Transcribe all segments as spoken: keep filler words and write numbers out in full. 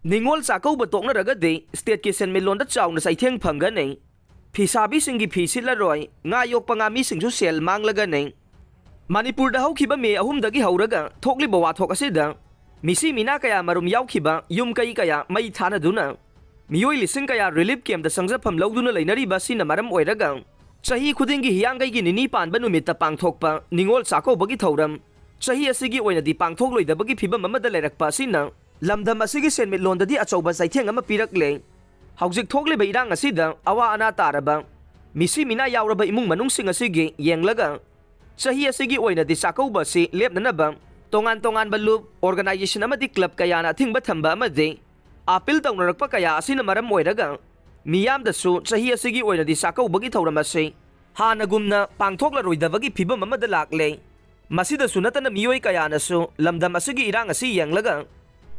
ꯅꯤꯉꯣꯜ ꯆꯥꯛꯀꯧꯕ ꯇꯣꯛꯅꯔꯒꯗꯤ stateꯀꯤ ꯁꯦꯟꯃꯤꯠꯂꯣꯟꯗ ꯆꯥꯎꯅ ꯆꯩꯊꯦꯡ ꯐꯪꯒꯅꯤ꯫ ꯐꯤꯁꯥꯕꯤꯁꯤꯡꯒꯤ ꯐꯤ ꯁꯤꯠꯂꯔꯣꯏ, ꯉꯥ ꯌꯣꯛꯄ ꯉꯥꯃꯤꯁꯤꯡꯁꯨ ꯁꯦꯜ ꯃꯥꯡꯂꯒꯅꯤ꯫ ꯃꯅꯤꯄꯨꯔꯗ ꯍꯧꯈꯤꯕ ꯃꯦ ꯑꯍꯨꯝꯗꯒꯤ ꯍꯧꯔꯒ ꯊꯣꯛꯂꯤꯕ ꯋꯥꯊꯣꯛ ꯑꯁꯤꯗ ꯃꯤꯁꯤ ꯃꯤꯅꯥ ꯀꯌꯥ ꯃꯔꯨꯝ ꯌꯥꯎꯈꯤꯕ, ꯌꯨꯝ ꯀꯩ ꯀꯌꯥ ꯃꯩ ꯊꯥꯅꯗꯨꯅ ꯃꯤꯑꯣꯏ ꯂꯤꯁꯤꯡ ꯀꯌꯥ relief campꯇ ꯆꯪꯖꯐꯝ ꯂꯧꯗꯨꯅ ꯂꯩꯅꯔꯤꯕ ꯑꯁꯤꯅ ꯃꯔꯝ ꯑꯣꯏꯔꯒ ꯆꯍꯤ ꯈꯨꯗꯤꯡꯒꯤ ꯍꯤꯌꯥꯡꯒꯩꯒꯤ ꯅꯤꯅꯤ ꯄꯥꯟꯕ ꯅꯨꯃꯤꯠꯇ ꯄꯥꯡꯊꯣꯛꯄ ꯅꯤꯉꯣꯜ ꯆꯥꯛꯀꯧꯕꯒꯤ ꯊꯧꯔꯝ ꯆꯍꯤ ꯑꯁꯤꯒꯤ ꯑꯣꯏꯅꯗꯤ ꯄꯥꯡꯊꯣꯛꯂꯣꯏꯗꯕꯒꯤ ꯐꯤꯕꯝ ꯑꯃꯗ ꯂꯩꯔꯛꯄ ꯑꯁꯤꯅ ꯂꯝꯗꯝ ꯑꯁꯤꯒꯤ ꯁꯦꯟꯃꯤꯠꯂꯣꯟꯗꯗꯤ ꯑꯆꯧꯕ ꯆꯩꯊꯦꯡ ꯑꯃ ꯄꯤꯔꯛꯂꯦ꯫ ꯍꯧꯖꯤꯛ ꯊꯣꯛꯂꯤꯕ ꯏꯔꯥꯡ ꯑꯁꯤꯗ ꯑꯋꯥ ꯑꯅꯥ ꯇꯥꯔꯕ, ꯃꯤꯁꯤ ꯃꯤꯅꯥ ꯌꯥꯎꯔꯕ ꯏꯃꯨꯡ ꯃꯅꯨꯡꯁꯤꯡ ꯑꯁꯤꯒꯤ ꯌꯦꯡꯂꯒ ꯆꯍꯤ ꯑꯁꯤꯒꯤ ꯑꯣꯏꯅꯗꯤ ꯆꯥꯛꯀꯧꯕ ꯑꯁꯤ ꯂꯦꯞꯅꯅꯕ ꯇꯣꯉꯥꯟ ꯇꯣꯉꯥꯟꯕ ꯂꯨꯞ, organization ꯑꯃꯗꯤ club ꯀꯌꯥꯅ ꯑꯊꯤꯡꯕ ꯊꯝꯕ ꯑꯃꯗꯤ appeal ꯇꯧꯅꯔꯛꯄ ꯀꯌꯥ ꯑꯁꯤꯅ ꯃꯔꯝ ꯑꯣꯏꯔꯒ ꯃꯤꯌꯥꯝꯗꯁꯨ ꯆꯍꯤ ꯑꯁꯤꯒꯤ ꯑꯣꯏꯅꯗꯤ ꯆꯥꯛꯀꯧꯕꯒꯤ ꯊꯧꯔꯝ ꯑꯁꯤ ꯍꯥꯟꯅꯒꯨꯝꯅ ꯄꯥꯡꯊꯣꯛꯂꯔꯣꯏꯗꯕꯒꯤ ꯐꯤꯕꯝ ꯑꯃꯗ ꯂꯥꯛꯂꯦ꯫ ꯃꯁꯤꯗꯁꯨ ꯅꯠꯇꯅ ꯃꯤꯑꯣꯏ ꯀꯌꯥꯅꯁꯨ ꯂꯝꯗꯝ ꯑꯁꯤꯒꯤ ꯏꯔꯥꯡ ꯑꯁꯤ ꯌꯦꯡꯂꯒ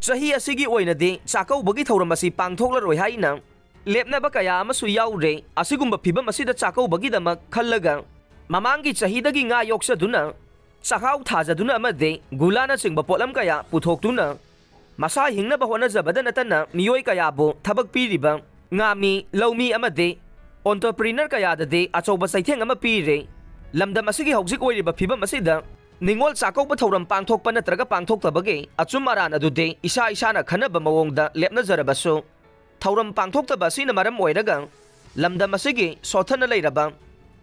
ꯆꯍꯤ ꯑꯁꯤꯒꯤ ꯑꯣꯏꯅꯗꯤ ꯆꯥꯛꯀꯧꯕꯒꯤ ꯊꯧꯔꯝ ꯑꯁꯤ ꯄꯥꯡꯊꯣꯛꯂꯔꯣꯏ ꯍꯥꯏꯅ ꯂꯦꯞꯅꯕ ꯀꯌꯥ ꯑꯃꯁꯨ ꯌꯥꯎꯔꯦ꯫ ꯑꯁꯤꯒꯨꯝꯕ ꯐꯤꯕꯝ ꯑꯁꯤꯗ ꯆꯥꯛꯀꯧꯕꯒꯤꯗꯃꯛ ꯈꯜꯂꯒ ꯃꯃꯥꯡꯒꯤ ꯆꯍꯤꯗꯒꯤ ꯉꯥ ꯌꯣꯛꯆꯗꯨꯅ, ꯆꯥꯛꯍꯥꯎ ꯊꯥꯖꯗꯨꯅ ꯑꯃꯗꯤ ꯒꯨꯂꯥꯅꯆꯤꯡꯕ ꯄꯣꯠꯂꯝ ꯀꯌꯥ ꯄꯨꯊꯣꯛꯇꯨꯅ ꯃꯁꯥ ꯍꯤꯡꯅꯕ ꯍꯣꯠꯅꯖꯕꯗ ꯅꯠꯇꯅ ꯃꯤꯑꯣꯏ ꯀꯌꯥꯕꯨ ꯊꯕꯛ ꯄꯤꯔꯤꯕ ꯉꯥꯃꯤ, ꯂꯧꯃꯤ ꯑꯃꯗꯤ entrepreneur ꯀꯌꯥꯗꯗꯤ ꯑꯆꯧꯕ ꯆꯩꯊꯦꯡ ꯑꯃ ꯄꯤꯔꯦ꯫ ꯂꯝꯗꯝ ꯑꯁꯤꯒꯤ ꯍꯧꯖꯤꯛ ꯑꯣꯏꯔꯤꯕ ꯐꯤꯕꯝ ꯑꯁꯤꯗ ꯅꯤꯉꯣꯜ ꯆꯥꯛꯀꯧꯕ ꯊꯧꯔꯝ ꯄꯥꯡꯊꯣꯛꯄ ꯅꯠꯇ꯭ꯔꯒ ꯄꯥꯡꯊꯣꯛꯇꯕꯒꯤ ꯑꯆꯨꯝ ꯑꯔꯥꯟ ꯑꯗꯨꯗꯤ ꯏꯁꯥ ꯏꯁꯥꯅ ꯈꯟꯅꯕ ꯃꯑꯣꯡꯗ ꯂꯦꯞꯅꯖꯔꯕꯁꯨ, ꯊꯧꯔꯝ ꯄꯥꯡꯊꯣꯛꯇꯕ ꯑꯁꯤꯅ ꯃꯔꯝ ꯑꯣꯏꯔꯒ ꯂꯝꯗꯝ ꯑꯁꯤꯒꯤ ꯁꯣꯠꯊꯅ ꯂꯩꯔꯕ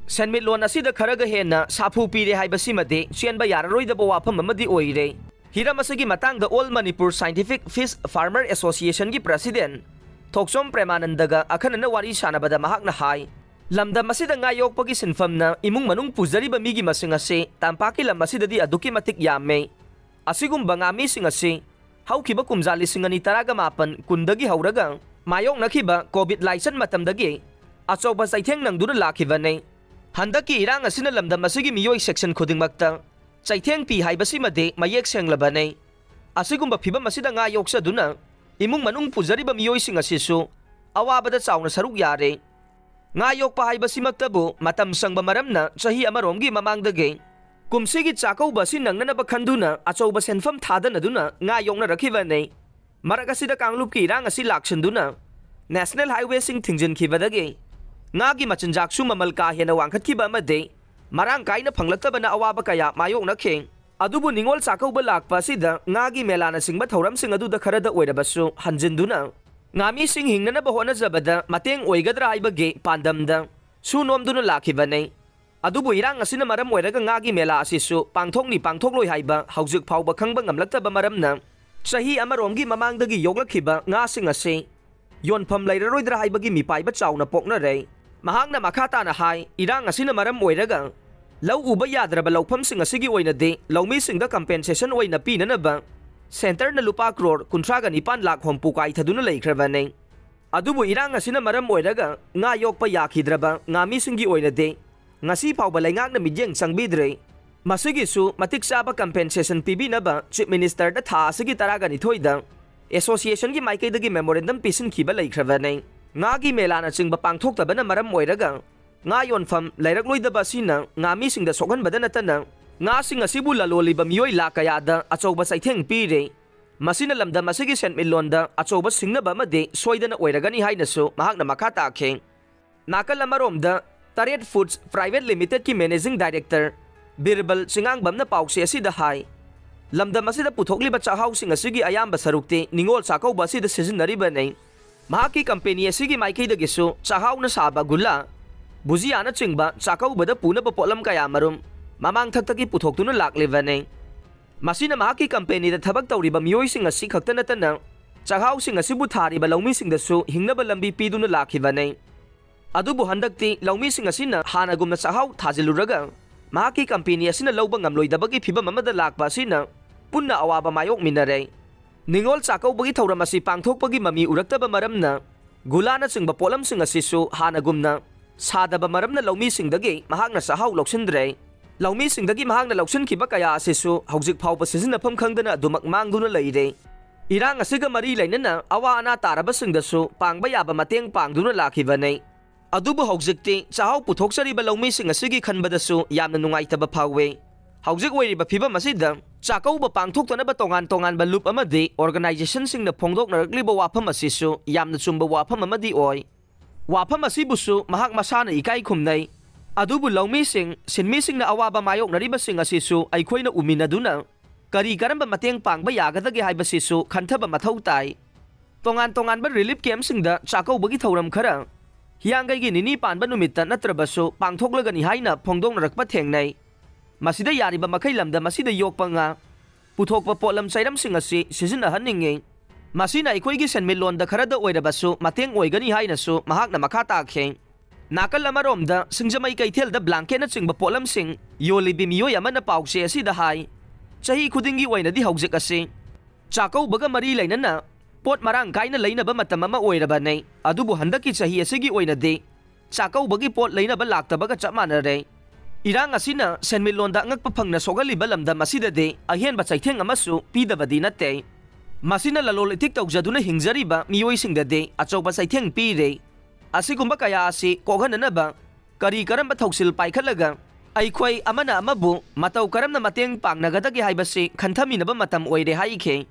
ꯁꯦꯟꯃꯤꯠꯂꯣꯟ ꯑꯁꯤꯗ ꯈꯔꯒ ꯍꯦꯟꯅ ꯁꯥꯐꯨ ꯄꯤꯔꯦ ꯍꯥꯏꯕꯁꯤꯃꯗꯤ ꯆꯦꯟꯕ ꯌꯥꯔꯔꯣꯏꯗꯕ ꯋꯥꯐꯝ ꯑꯃꯗꯤ ꯑꯣꯏꯔꯦ꯫ ꯍꯤꯔꯝ ꯑꯁꯤꯒꯤ ꯃꯇꯥꯡꯗ All Manipur Scientific Fish Farmer Associationꯒꯤ president ꯊꯣꯛꯆꯣꯝ ꯄ꯭ꯔꯦꯃꯥꯅꯟꯗꯒ ꯑꯈꯟꯅꯅ ꯋꯥꯔꯤ ꯁꯥꯟꯅꯕꯗ ꯃꯍꯥꯛꯅ ꯍꯥꯏ, ꯂꯝꯗꯝ ꯑꯁꯤꯗ ꯉꯥ ꯌꯣꯛꯄꯒꯤ ꯁꯤꯟꯐꯝꯅ ꯏꯃꯨꯡ ꯃꯅꯨꯡ ꯄꯨꯖꯔꯤꯕ ꯃꯤꯒꯤ ꯃꯁꯤꯡ ꯑꯁꯤ ꯇꯝꯄꯥꯛꯀꯤ ꯂꯝ ꯑꯁꯤꯗꯗꯤ ꯑꯗꯨꯛꯀꯤ ꯃꯇꯤꯛ ꯌꯥꯝꯃꯦ꯫ ꯑꯁꯤꯒꯨꯝꯕ ꯉꯥꯃꯤꯁꯤꯡ ꯑꯁꯤ ꯍꯧꯈꯤꯕ ꯀꯨꯝꯖꯥ ꯂꯤꯁꯤꯡ ꯑꯅꯤ ꯇꯔꯥꯃꯥꯄꯟ ꯀꯨꯟꯗꯒꯤ ꯍꯧꯔꯒ ꯃꯥꯌꯣꯛꯅꯈꯤꯕ COVID ꯂꯥꯏꯆꯠ ꯃꯇꯝꯗꯒꯤ ꯑꯆꯧꯕ ꯆꯩꯊꯦꯡ ꯅꯪꯗꯨꯅ ꯂꯥꯛꯈꯤꯕꯅꯤ꯫ ꯍꯟꯗꯛꯀꯤ ꯏꯔꯥꯡ ꯑꯁꯤꯅ ꯂꯝꯗꯝ ꯑꯁꯤꯒꯤ ꯃꯤꯑꯣꯏ section ꯈꯨꯗꯤꯡꯃꯛꯇ ꯆꯩꯊꯦꯡ ꯄꯤ ꯍꯥꯏꯕꯁꯤꯃꯗꯤ ꯃꯌꯦꯛ ꯁꯦꯡꯂꯕꯅꯤ꯫ ꯑꯁꯤꯒꯨꯝꯕ ꯐꯤꯕꯝ ꯑꯁꯤꯗ ꯉꯥ ꯌꯣꯛꯆꯗꯨꯅ ꯏꯃꯨꯡ ꯃꯅꯨꯡ ꯄꯨꯖꯔꯤꯕ ꯃꯤꯑꯣꯏꯁꯤꯡ ꯑꯁꯤꯁꯨ ꯑꯋꯥꯕꯗ ꯆꯥꯎꯅ ꯁꯔꯨꯛ ꯌꯥꯔꯦ꯫ ꯉꯥ ꯌꯣꯛꯄ ꯍꯥꯏꯕꯁꯤꯃꯛꯇꯕꯨ ꯃꯇꯝ ꯆꯪꯕ ꯃꯔꯝꯅ ꯆꯍꯤ ꯑꯃꯔꯣꯝꯒꯤ ꯃꯃꯥꯡꯗꯒꯤ ꯀꯨꯝꯁꯤꯒꯤ ꯆꯥꯛꯀꯧꯕ ꯑꯁꯤ ꯅꯪꯅꯅꯕ ꯈꯟꯗꯨꯅ ꯑꯆꯧꯕ ꯁꯦꯟꯐꯝ ꯊꯥꯗꯅꯗꯨꯅ ꯉꯥ ꯌꯣꯛꯅꯔꯛꯈꯤꯕꯅꯤ꯫ ꯃꯔꯛ ꯑꯁꯤꯗ ꯀꯥꯡꯂꯨꯞꯀꯤ ꯏꯔꯥꯡ ꯑꯁꯤ ꯂꯥꯛꯁꯤꯟꯗꯨꯅ National Highwayꯁꯤꯡ ꯊꯤꯡꯖꯤꯟꯈꯤꯕꯗꯒꯤ ꯉꯥꯒꯤ ꯃꯆꯤꯟꯖꯥꯛꯁꯨ ꯃꯃꯜ ꯀꯥ ꯍꯦꯟꯅ ꯋꯥꯡꯈꯠꯈꯤꯕ ꯑꯃꯗꯤ ꯃꯔꯥꯡ ꯀꯥꯏꯅ ꯐꯪꯂꯛꯇꯕꯅ ꯑꯋꯥꯕ ꯀꯌꯥ ꯃꯥꯌꯣꯛꯅꯈꯤ꯫ ꯑꯗꯨꯕꯨ ꯅꯤꯉꯣꯜ ꯆꯥꯛꯀꯧꯕ ꯂꯥꯛꯄ ꯑꯁꯤꯗ ꯉꯥꯒꯤ ꯃꯦꯂꯥꯅꯆꯤꯡꯕ ꯊꯧꯔꯝꯁꯤꯡ ꯑꯗꯨꯗ ꯈꯔꯗ ꯑꯣꯏꯔꯕꯁꯨ ꯍꯟꯖꯤꯟꯗꯨꯅ ꯉꯥꯃꯤꯁꯤꯡ ꯍꯤꯡꯅꯅꯕ ꯍꯣꯠꯅꯖꯕꯗ ꯃꯇꯦꯡ ꯑꯣꯏꯒꯗ꯭ꯔꯥ ꯍꯥꯏꯕꯒꯤ ꯄꯥꯟꯗꯝꯗ ꯁꯨ ꯅꯣꯝꯗꯨꯅ ꯂꯥꯛꯈꯤꯕꯅꯤ꯫ ꯑꯗꯨꯕꯨ ꯏꯔꯥꯡ ꯑꯁꯤꯅ ꯃꯔꯝ ꯑꯣꯏꯔꯒ ꯉꯥꯒꯤ ꯃꯦꯂꯥ ꯑꯁꯤꯁꯨ ꯄꯥꯡꯊꯣꯛꯅꯤ ꯄꯥꯡꯊꯣꯛꯂꯣꯏ ꯍꯥꯏꯕ ꯍꯧꯖꯤꯛ ꯐꯥꯎꯕ ꯈꯪꯕ ꯉꯝꯂꯛꯇꯕ ꯃꯔꯝꯅ ꯆꯍꯤ ꯑꯃꯔꯣꯝꯒꯤ ꯃꯃꯥꯡꯗꯒꯤ ꯌꯣꯛꯂꯛꯈꯤꯕ ꯉꯥꯁꯤꯡ ꯑꯁꯤ ꯌꯣꯟꯐꯝ ꯂꯩꯔꯔꯣꯏꯗ꯭ꯔꯥ ꯍꯥꯏꯕꯒꯤ ꯃꯤꯄꯥꯏꯕ ꯆꯥꯎꯅ ꯄꯣꯛꯅꯔꯦ꯫ ꯃꯍꯥꯛꯅ ꯃꯈꯥ ꯇꯥꯅ ꯍꯥꯏ, ꯏꯔꯥꯡ ꯑꯁꯤꯅ ꯃꯔꯝ ꯑꯣꯏꯔꯒ ꯂꯧ ꯎꯕ ꯌꯥꯗ꯭ꯔꯕ ꯂꯧꯐꯝꯁꯤꯡ ꯑꯁꯤꯒꯤ ꯑꯣꯏꯅꯗꯤ ꯂꯧꯃꯤꯁꯤꯡꯗ compensation ꯑꯣꯏꯅ ꯄꯤꯅꯅꯕ centreꯅ ꯂꯨꯄꯥ ꯀ꯭ꯔꯣꯔ ꯀꯨꯟꯊ꯭ꯔꯥꯒ ꯅꯤꯄꯥꯟ ꯂꯥꯈ ꯍꯨꯝꯐꯨ ꯀꯥꯏꯊꯗꯨꯅ ꯂꯩꯈ꯭ꯔꯕꯅꯤ꯫ ꯑꯗꯨꯕꯨ ꯏꯔꯥꯡ ꯑꯁꯤꯅ ꯃꯔꯝ ꯑꯣꯏꯔꯒ ꯉꯥ ꯌꯣꯛꯄ ꯌꯥꯈꯤꯗ꯭ꯔꯕ ꯉꯥꯃꯤꯁꯤꯡꯒꯤ ꯑꯣꯏꯅꯗꯤ ꯉꯁꯤ ꯐꯥꯎꯕ ꯂꯩꯉꯥꯛꯅ ꯃꯤꯠꯌꯦꯡ ꯆꯪꯕꯤꯗ꯭ꯔꯦ꯫ ꯃꯁꯤꯒꯤꯁꯨ ꯃꯇꯤꯛ ꯆꯥꯕ compensation ꯄꯤꯕꯤꯅꯕ Chief Ministerꯗ ꯊꯥ ꯑꯁꯤꯒꯤ ꯇꯔꯥꯒ ꯅꯤꯊꯣꯏꯗ associationꯒꯤ ꯃꯥꯏꯀꯩꯗꯒꯤ memorandum ꯄꯤꯁꯤꯟꯈꯤꯕ ꯂꯩꯈ꯭ꯔꯕꯅꯤ꯫ ꯉꯥꯒꯤ ꯃꯦꯂꯥꯅꯆꯤꯡꯕ ꯄꯥꯡꯊꯣꯛꯇꯕꯅ ꯃꯔꯝ ꯑꯣꯏꯔꯒ ꯉꯥ ꯌꯣꯟꯐꯝ ꯂꯩꯔꯛꯂꯣꯏꯗꯕ ꯑꯁꯤꯅ ꯉꯥꯃꯤꯁꯤꯡꯗ ꯁꯣꯛꯍꯟꯕꯗ ꯅꯠꯇꯅ ꯉꯥꯁꯤꯡ ꯑꯁꯤꯕꯨ ꯂꯂꯣꯜꯂꯤꯕ ꯃꯤꯑꯣꯏ ꯂꯥꯈ ꯀꯌꯥꯗ ꯑꯆꯧꯕ ꯆꯩꯊꯦꯡ ꯄꯤꯔꯦ꯫ ꯃꯁꯤꯅ ꯂꯝꯗꯝ ꯑꯁꯤꯒꯤ ꯁꯦꯟꯃꯤꯠꯂꯣꯟꯗ ꯑꯆꯧꯕ ꯁꯤꯡꯅꯕ ꯑꯃꯗꯤ ꯁꯣꯏꯗꯅ ꯑꯣꯏꯔꯒꯅꯤ ꯍꯥꯏꯅꯁꯨ ꯃꯍꯥꯛꯅ ꯃꯈꯥ ꯇꯥꯈꯤ꯫ ꯅꯥꯀꯜ ꯑꯃꯔꯣꯝꯗ, ꯇꯔꯦꯠ Foods Private Limitedꯀꯤ Managing Director ꯕꯤꯔꯕꯜ ꯆꯤꯉꯥꯡꯕꯝꯅ ꯄꯥꯎꯆꯦ ꯑꯁꯤꯗ ꯍꯥꯏ, ꯂꯝꯗꯝ ꯑꯁꯤꯗ ꯄꯨꯊꯣꯛꯂꯤꯕ ꯆꯥꯛꯍꯥꯎꯁꯤꯡ ꯑꯁꯤꯒꯤ ꯑꯌꯥꯝꯕ ꯁꯔꯨꯛꯇꯤ ꯅꯤꯉꯣꯜ ꯆꯥꯛꯀꯧꯕ ꯑꯁꯤꯗ ꯁꯤꯖꯤꯟꯅꯔꯤꯕꯅꯤ꯫ ꯃꯍꯥꯛꯀꯤ company ꯑꯁꯤꯒꯤ ꯃꯥꯏꯀꯩꯗꯒꯤꯁꯨ ꯆꯥꯛꯍꯥꯎꯅ ꯁꯥꯕ ꯒꯨꯂꯥ, ꯚꯨꯖꯤꯌꯥꯅꯆꯤꯡꯕ ꯆꯥꯛꯀꯧꯕꯗ ꯄꯨꯅꯕ ꯄꯣꯠꯂꯝ ꯀꯌꯥ ꯃꯔꯨꯝ ꯃꯃꯥꯡꯊꯛꯇꯒꯤ ꯄꯨꯊꯣꯛꯇꯨꯅ ꯂꯥꯛꯂꯤꯕꯅꯤ꯫ ꯃꯁꯤꯅ ꯃꯍꯥꯛꯀꯤ companyꯗ ꯊꯕꯛ ꯇꯧꯔꯤꯕ ꯃꯤꯑꯣꯏꯁꯤꯡ ꯑꯁꯤ ꯈꯛꯇ ꯅꯠꯇꯅ ꯆꯥꯛꯍꯥꯎꯁꯤꯡ ꯑꯁꯤꯕꯨ ꯊꯥꯔꯤꯕ ꯂꯧꯃꯤꯁꯤꯡꯗꯁꯨ ꯍꯤꯡꯅꯕ ꯂꯝꯕꯤ ꯄꯤꯗꯨꯅ ꯂꯥꯛꯈꯤꯕꯅꯤ꯫ ꯑꯗꯨꯕꯨ ꯍꯟꯗꯛꯇꯤ ꯂꯧꯃꯤꯁꯤꯡ ꯑꯁꯤꯅ ꯍꯥꯟꯅꯒꯨꯝꯅ ꯆꯥꯛꯍꯥꯎ ꯊꯥꯖꯤꯜꯂꯨꯔꯒ ꯃꯍꯥꯛꯀꯤ company ꯑꯁꯤꯅ ꯂꯧꯕ ꯉꯝꯂꯣꯏꯗꯕꯒꯤ ꯐꯤꯚꯝ ꯑꯃꯗ ꯂꯥꯛꯄ ꯑꯁꯤꯅ ꯄꯨꯟꯅ ꯑꯋꯥꯕ ꯃꯥꯌꯣꯛꯃꯤꯟꯅꯔꯦ꯫ ꯅꯤꯉꯣꯜ ꯆꯥꯛꯀꯧꯕꯒꯤ ꯊꯧꯔꯝ ꯑꯁꯤ ꯄꯥꯡꯊꯣꯛꯄꯒꯤ ꯃꯃꯤ ꯎꯔꯛꯇꯕ ꯃꯔꯝꯅ ꯒꯨꯂꯥꯅꯆꯤꯡꯕ ꯄꯣꯠꯂꯝꯁꯤꯡ ꯑꯁꯤꯁꯨ ꯍꯥꯟꯅꯒꯨꯝꯅ ꯁꯥꯗꯕ ꯃꯔꯝꯅ ꯂꯧꯃꯤꯁꯤꯡꯗꯒꯤ ꯃꯍꯥꯛꯅ ꯆꯥꯛꯍꯥꯎ ꯂꯧꯁꯤꯟꯗ꯭ꯔꯦ꯫ ꯂꯧꯃꯤꯁꯤꯡꯗꯒꯤ ꯃꯍꯥꯛꯅ ꯂꯧꯁꯤꯟꯈꯤꯕ ꯀꯌꯥ ꯑꯁꯤꯁꯨ ꯍꯧꯖꯤꯛ ꯐꯥꯎꯕ ꯁꯤꯖꯤꯟꯅꯐꯝ ꯈꯪꯗꯅ ꯑꯗꯨꯃꯛ ꯃꯥꯡꯗꯨꯅ ꯂꯩꯔꯦ꯫ ꯏꯔꯥꯡ ꯑꯁꯤꯒ ꯃꯔꯤ ꯂꯩꯅꯅ ꯑꯋꯥ ꯑꯅꯥ ꯇꯥꯔꯕꯁꯤꯡꯗꯁꯨ ꯄꯥꯡꯕ ꯌꯥꯕ ꯃꯇꯦꯡ ꯄꯥꯡꯗꯨꯅ ꯂꯥꯛꯈꯤꯕꯅꯤ꯫ ꯑꯗꯨꯕꯨ ꯍꯧꯖꯤꯛꯇꯤ ꯆꯥꯛꯍꯥꯎ ꯄꯨꯊꯣꯛꯆꯔꯤꯕ ꯂꯧꯃꯤꯁꯤꯡ ꯑꯁꯤꯒꯤ ꯈꯟꯕꯗꯁꯨ ꯌꯥꯝꯅ ꯅꯨꯡꯉꯥꯏꯇꯕ ꯐꯥꯎꯋꯦ꯫ ꯍꯧꯖꯤꯛ ꯑꯣꯏꯔꯤꯕ ꯐꯤꯕꯝ ꯑꯁꯤꯗ ꯆꯥꯛꯀꯧꯕ ꯄꯥꯡꯊꯣꯛꯇꯅꯕ ꯇꯣꯉꯥꯟ ꯇꯣꯉꯥꯟꯕ ꯂꯨꯞ ꯑꯃꯗꯤ organization ꯁꯤꯡꯅ ꯐꯣꯡꯗꯣꯛꯅꯔꯛꯂꯤꯕ ꯋꯥꯐꯝ ꯑꯁꯤꯁꯨ ꯌꯥꯝꯅ ꯆꯨꯝꯕ ꯋꯥꯐꯝ ꯑꯃꯗꯤ ꯑꯣꯏ꯫ ꯋꯥꯐꯝ ꯑꯁꯤꯕꯨꯁꯨ ꯃꯍꯥꯛ ꯃꯁꯥꯅ ꯏꯀꯥꯏ ꯈꯨꯝꯅꯩ꯫ ꯑꯗꯨꯕꯨ ꯂꯧꯃꯤꯁꯤꯡ, ꯁꯤꯟꯃꯤꯁꯤꯡꯅ ꯑꯋꯥꯕ ꯃꯥꯌꯣꯛꯅꯔꯤꯕꯁꯤꯡ ꯑꯁꯤꯁꯨ ꯑꯩꯈꯣꯏꯅ ꯎꯃꯤꯟꯅꯗꯨꯅ ꯀꯔꯤ ꯀꯔꯝꯕ ꯃꯇꯦꯡ ꯄꯥꯡꯕ ꯌꯥꯒꯗꯒꯦ ꯍꯥꯏꯕꯁꯤꯁꯨ ꯈꯟꯊꯕ ꯃꯊꯧ ꯇꯥꯏ꯫ ꯇꯣꯉꯥꯟ ꯇꯣꯉꯥꯟꯕ relief camp ꯁꯤꯡꯗ ꯆꯥꯛꯀꯧꯕꯒꯤ ꯊꯧꯔꯝ ꯈꯔ ꯍꯤꯌꯥꯡꯒꯩꯒꯤ ꯅꯤꯅꯤ ꯄꯥꯟꯕ ꯅꯨꯃꯤꯠꯇ ꯅꯠꯇ꯭ꯔꯕꯁꯨ ꯄꯥꯡꯊꯣꯛꯂꯒꯅꯤ ꯍꯥꯏꯅ ꯐꯣꯡꯗꯣꯛꯅꯔꯛꯄ ꯊꯦꯡꯅꯩ꯫ ꯃꯁꯤꯗ ꯌꯥꯔꯤꯕ ꯃꯈꯩ ꯂꯝꯗꯝ ꯑꯁꯤꯗ ꯌꯣꯛꯄ ꯉꯥ, ꯄꯨꯊꯣꯛꯄ ꯄꯣꯠꯂꯝ ꯆꯩꯔꯝꯁꯤꯡ ꯑꯁꯤ ꯁꯤꯖꯤꯟꯅꯍꯟꯅꯤꯡꯏ꯫ ꯃꯁꯤꯅ ꯑꯩꯈꯣꯏꯒꯤ ꯁꯦꯟꯃꯤꯠꯂꯣꯟꯗ ꯈꯔꯗ ꯑꯣꯏꯔꯕꯁꯨ ꯃꯇꯦꯡ ꯑꯣꯏꯒꯅꯤ ꯍꯥꯏꯅꯁꯨ ꯃꯍꯥꯛꯅ ꯃꯈꯥ ꯇꯥꯈꯤ꯫ ꯅꯥꯀꯜ ꯑꯃꯔꯣꯝꯗ ꯁꯤꯡꯖꯃꯩ ꯀꯩꯊꯦꯜꯗ blanket ꯅꯆꯤꯡꯕ ꯄꯣꯠꯂꯝꯁꯤꯡ ꯌꯣꯜꯂꯤꯕꯤ ꯃꯤꯑꯣꯏ ꯑꯃꯅ ꯄꯥꯎꯆꯦ ꯑꯁꯤꯗ ꯍꯥꯏ, ꯆꯍꯤ ꯈꯨꯗꯤꯡꯒꯤ ꯑꯣꯏꯅꯗꯤ ꯍꯧꯖꯤꯛ ꯑꯁꯤ ꯆꯥꯛꯀꯧꯕꯒ ꯃꯔꯤ ꯂꯩꯅꯅ ꯄꯣꯠ ꯃꯔꯥꯡ ꯀꯥꯏꯅ ꯂꯩꯅꯕ ꯃꯇꯝ ꯑꯃ ꯑꯣꯏꯔꯕꯅꯤ, ꯑꯗꯨꯕꯨ ꯍꯟꯗꯛꯀꯤ ꯆꯍꯤ ꯑꯁꯤꯒꯤ ꯑꯣꯏꯅꯗꯤ ꯆꯥꯛꯀꯧꯕꯒꯤ ꯄꯣꯠ ꯂꯩꯅꯕ ꯂꯥꯛꯇꯕꯒ ꯆꯞ ꯃꯥꯟꯅꯔꯦ꯫ ꯏꯔꯥꯡ ꯑꯁꯤꯅ ꯁꯦꯟꯃꯤꯠꯂꯣꯟꯗ ꯑꯉꯛꯄ ꯐꯪꯅ ꯁꯣꯛꯍꯜꯂꯤꯕ ꯂꯝꯗꯝ ꯑꯁꯤꯗꯗꯤ ꯑꯍꯦꯟꯕ ꯆꯩꯊꯦꯡ ꯑꯃꯁꯨ ꯄꯤꯗꯕꯗꯤ ꯅꯠꯇꯦ꯫ ꯃꯁꯤꯅ ꯂꯂꯣꯟ ꯏꯇꯤꯛ ꯇꯧꯖꯗꯨꯅ ꯍꯤꯡꯖꯔꯤꯕ ꯃꯤꯑꯣꯏꯁꯤꯡꯗꯗꯤ ꯑꯆꯧꯕ ꯆꯩꯊꯦꯡ ꯄꯤꯔꯦ꯫ ꯑꯁꯤꯒꯨꯝꯕ ꯀꯌꯥ ꯑꯁꯤ ꯀꯣꯛꯍꯟꯅꯅꯕ ꯀꯔꯤ ꯀꯔꯝꯕ ꯊꯧꯁꯤꯜ ꯄꯥꯏꯈꯠꯂꯒ ꯑꯩꯈꯣꯏ ꯑꯃꯅ ꯑꯃꯕꯨ ꯃꯇꯧ ꯀꯔꯝꯅ ꯃꯇꯦꯡ ꯄꯥꯡꯅꯒꯗꯒꯦ ꯍꯥꯏꯕꯁꯤ ꯈꯟꯊꯃꯤꯟꯅꯕ ꯃꯇꯝ ꯑꯣꯏꯔꯦ ꯍꯥꯏꯈꯤ꯫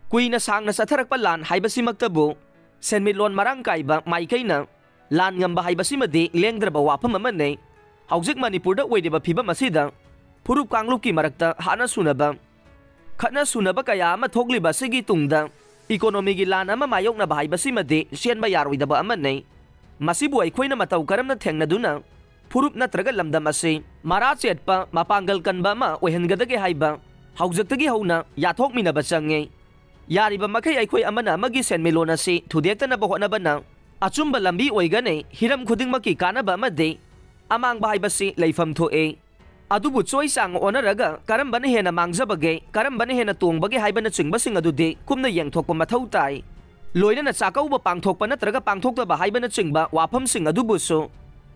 ꯀꯨꯏꯅ ꯁꯥꯡꯅ ꯆꯠꯊꯔꯛꯄ ꯂꯥꯟ ꯍꯥꯏꯕꯁꯤꯃꯛꯇꯕꯨ ꯁꯦꯟꯃꯤꯠꯂꯣꯟ ꯃꯔꯥꯡ ꯀꯥꯏꯕ ꯃꯥꯏꯀꯩꯅ ꯂꯥꯟ ꯉꯝꯕ ꯍꯥꯏꯕꯁꯤꯃꯗꯤ ꯂꯦꯡꯗ꯭ꯔꯕ ꯋꯥꯐꯝ ꯑꯃꯅꯤ꯫ ꯍꯧꯖꯤꯛ ꯃꯅꯤꯄꯨꯔꯗ ꯑꯣꯏꯔꯤꯕ ꯐꯤꯕꯝ ꯑꯁꯤꯗ ꯐꯨꯔꯨꯞ ꯀꯥꯡꯂꯨꯞꯀꯤ ꯃꯔꯛꯇ ꯍꯥꯠꯅ ꯁꯨꯅꯕ, ꯈꯠꯅ ꯁꯨꯅꯕ ꯀꯌꯥ ꯑꯃ ꯊꯣꯛꯂꯤꯕ ꯑꯁꯤꯒꯤ ꯇꯨꯡꯗ economy ꯒꯤ ꯂꯥꯟ ꯑꯃ ꯃꯥꯌꯣꯛꯅꯕ ꯍꯥꯏꯕꯁꯤꯃꯗꯤ ꯆꯦꯟꯕ ꯌꯥꯔꯣꯏꯗꯕ ꯑꯃꯅꯤ꯫ ꯃꯁꯤꯕꯨ ꯑꯩꯈꯣꯏꯅ ꯃꯇꯧ ꯀꯔꯝꯅ ꯊꯦꯡꯅꯗꯨꯅ ꯐꯨꯔꯨꯞ ꯅꯠꯇ꯭ꯔꯒ ꯂꯝꯗꯝ ꯑꯁꯤ ꯃꯔꯥ ꯆꯦꯠꯄ, ꯃꯄꯥꯡꯒꯜ ꯀꯟꯕ ꯑꯃ ꯑꯣꯏꯍꯟꯒꯗꯒꯦ ꯍꯥꯏꯕ ꯍꯧꯖꯤꯛꯇꯒꯤ ꯍꯧꯅ ꯌꯥꯊꯣꯛꯃꯤꯟꯅꯕ ꯆꯪꯉꯤ꯫ ꯌꯥꯔꯤꯕ ꯃꯈꯩ ꯑꯩꯈꯣꯏ ꯑꯃꯅ ꯑꯃꯒꯤ ꯁꯦꯟꯃꯤꯠꯂꯣꯟ ꯑꯁꯤ ꯊꯨꯗꯦꯛꯇꯅꯕ ꯍꯣꯠꯅꯕꯅ ꯑꯆꯨꯝꯕ ꯂꯝꯕꯤ ꯑꯣꯏꯒꯅꯤ꯫ ꯍꯤꯔꯝ ꯈꯨꯗꯤꯡꯃꯛꯀꯤ ꯀꯥꯟꯅꯕ ꯑꯃꯗꯤ ꯑꯃꯥꯡꯕ ꯍꯥꯏꯕꯁꯤ ꯂꯩꯐꯝ ꯊꯣꯛꯏ꯫ ꯑꯗꯨꯕꯨ ꯆꯣꯏ ꯆꯥꯡ ꯑꯣꯟꯅꯔꯒ ꯀꯔꯝꯕꯅ ꯍꯦꯟꯅ ꯃꯥꯡꯖꯕꯒꯦ, ꯀꯔꯝꯕꯅ ꯍꯦꯟꯅ ꯇꯣꯡꯕꯒꯦ ꯍꯥꯏꯕꯅꯆꯤꯡꯕꯁꯤꯡ ꯑꯗꯨꯗꯤ ꯀꯨꯞꯅ ꯌꯦꯡꯊꯣꯛꯄ ꯃꯊꯧ ꯇꯥꯏ꯫ ꯂꯣꯏꯅꯅ ꯆꯥꯛꯀꯧꯕ ꯄꯥꯡꯊꯣꯛꯄ ꯅꯠꯇ꯭ꯔꯒ ꯄꯥꯡꯊꯣꯛꯇꯕ ꯍꯥꯏꯕꯅꯆꯤꯡꯕ ꯋꯥꯐꯝꯁꯤꯡ ꯑꯗꯨꯕꯨꯁꯨ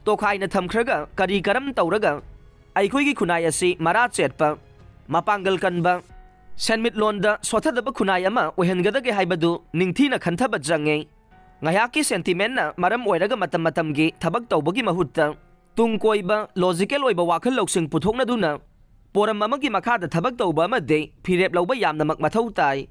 ꯇꯣꯈꯥꯏꯅ ꯊꯝꯈ꯭ꯔꯒ ꯀꯔꯤ ꯀꯔꯝ ꯇꯧꯔꯒ ꯑꯩꯈꯣꯏꯒꯤ ꯈꯨꯟꯅꯥꯏ ꯑꯁꯤ ꯃꯔꯥ ꯆꯦꯠꯄ, ꯃꯄꯥꯡꯒꯜ ꯀꯟꯕ, ꯁꯦꯟꯃꯤꯠꯂꯣꯟꯗ ꯁꯣꯠꯊꯗꯕ ꯈꯨꯟꯅꯥꯏ ꯑꯃ ꯑꯣꯏꯍꯟꯒꯗꯒꯦ ꯍꯥꯏꯕꯗꯨ ꯅꯤꯡꯊꯤꯅ ꯈꯟꯊꯕ ꯆꯪꯉꯤ꯫ ꯉꯥꯏꯍꯥꯛꯀꯤ sentiment ꯅ ꯃꯔꯝ ꯑꯣꯏꯔꯒ ꯃꯇꯝ ꯃꯇꯝꯒꯤ ꯊꯕꯛ ꯇꯧꯕꯒꯤ ꯃꯍꯨꯠꯇ ꯇꯨꯡ ꯀꯣꯏꯕ, logical ꯑꯣꯏꯕ ꯋꯥꯈꯜ ꯂꯧꯁꯤꯡ ꯄꯨꯊꯣꯛꯅꯗꯨꯅ ꯄꯣꯔꯝ ꯑꯃꯒꯤ ꯃꯈꯥꯗ ꯊꯕꯛ ꯇꯧꯕ ꯑꯃꯗꯤ ꯐꯤꯔꯦꯞ ꯂꯧꯕ ꯌꯥꯝꯅꯃꯛ ꯃꯊꯧ ꯇꯥꯏ꯫